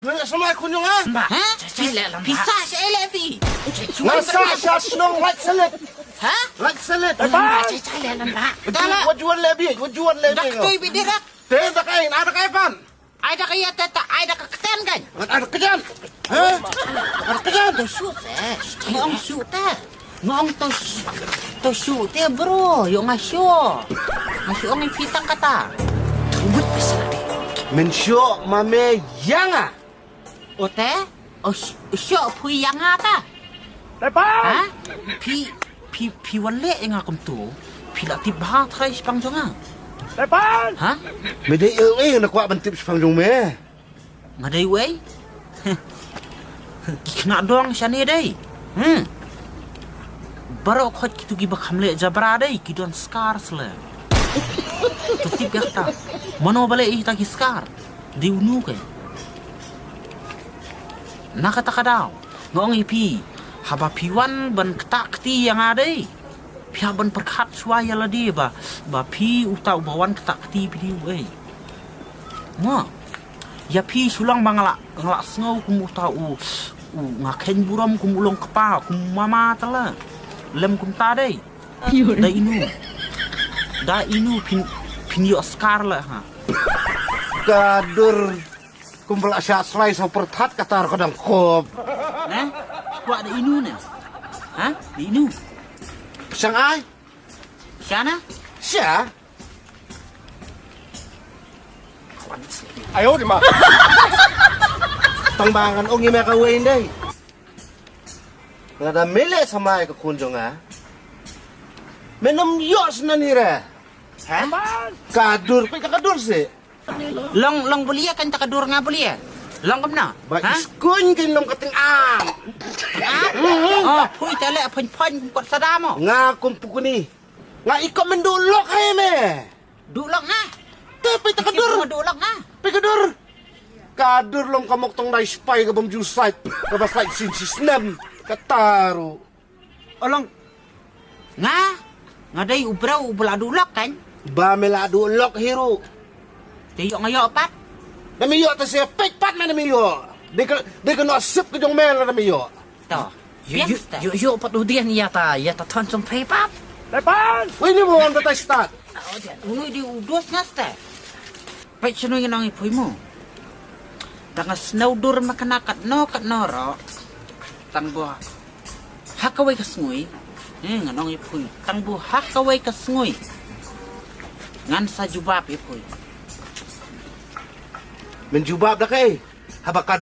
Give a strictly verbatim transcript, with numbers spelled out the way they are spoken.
Ngan leh samai khun jong nga. Lamba. Ha? Pisa, pisa sha ele phi. Nga sa sha shnong lait salit. Ha? Lait salit. Lamba, chai chai le lamba. Dala. Wat juan le bi, wat juan le bi. Dak tui bi dirak. Te dak ai, na dak ai pan. Ai dak ai te ta, ai dak keten kan. Ngat ai dak keten. Ha? Dak keten. To shoot eh. Ngong shoot eh. Ngong to sh-, to shoot eh bro. Yo nga shoot. Nga shoot ngi pita kata. Ubut pisa. Men shoot mame yanga. Ote, o sh-, o shoh phi ïa nga ta. Tepan! Ha? Phi, phi, phi wan leh ïa nga kumto. Phi la tip bha trai shipang jong nga. Tepan! Ha? Me dei uei na kwah ban tip shipang jong me? Nga dei uei? Ki khynnah dong shane dei. Hmm. Baroh khoit kitu kiba kham leh jabra dei ki don scar sle. To tip ïa kata. Mano ba leh ïa kita ki scar? Dei uno ke. Na kata ka daw nga ong ïa phi, haba phi wan ban ktah kti ïa nga dei, phi hap ban pyrkhat shuwa ïa lade ba, ba phi uta uba wan ktah kti phi dei uei. Mo. Ïa phi shu long ba nga la, nga la sngew kum uta u, u nga kheiñ burom kum u long kpa, kum u mama tala. Lem kumta dei. Da inu. Da inu phin, phin ïoh scar la ha. Ka dur. Kum ba la shah slai sa pyrthat kata ka dang khop. Ne? Kwah da inu ne? Ha? Da inu. Shang ai? Shana? Sha. Ayo di ma. Tang ba ngan ong ïa me kawei ndei. Lada me leh samai ka khun jong nga. Me nym ïoh snan hi re. Ha? Ka dur, peit ka dur si. Long, long bulia kan ta ka dur nga bulia. Long kumno? Ba ha? Iskun kan long ka teng am. Ha? Oh, phui ta leh pon pon kot sadamo. Nga kum pukuni. Nga ikop men du lok hai me. Du lok nga. Te peit ka dur. Du lok nga. Peit ka dur. Ka dur long ka mok tong dai spai ka bam ju sait. Ka ba sait sin si snem. Ka taru. Olong. Nga. Nga dei u brau u bela du lok kan. Ba me la du lok hiru. Te ïoh nga ïoh pat. Da me ïoh te se peit pat me da me ïoh. Dei ka, dei ka no sip ka jong me la da me ïoh. To. Ïoh, ïoh, ïoh, ïoh pat u dian ïa ta, ïa ta thon song pei pat. Lepas. Wei ni mo wan ta start. Unu di u dos nga ste. Peit shano ïa nong i pui mo. Tang nga snow dur ma kana kat no kat no ro. Tang bo. Ha kawei ka sngui. Eh, nga nong i pui. Tang bo ha kawei ka sngui. Ngan sa jubab i pui. Men jubab da kai. Haba ka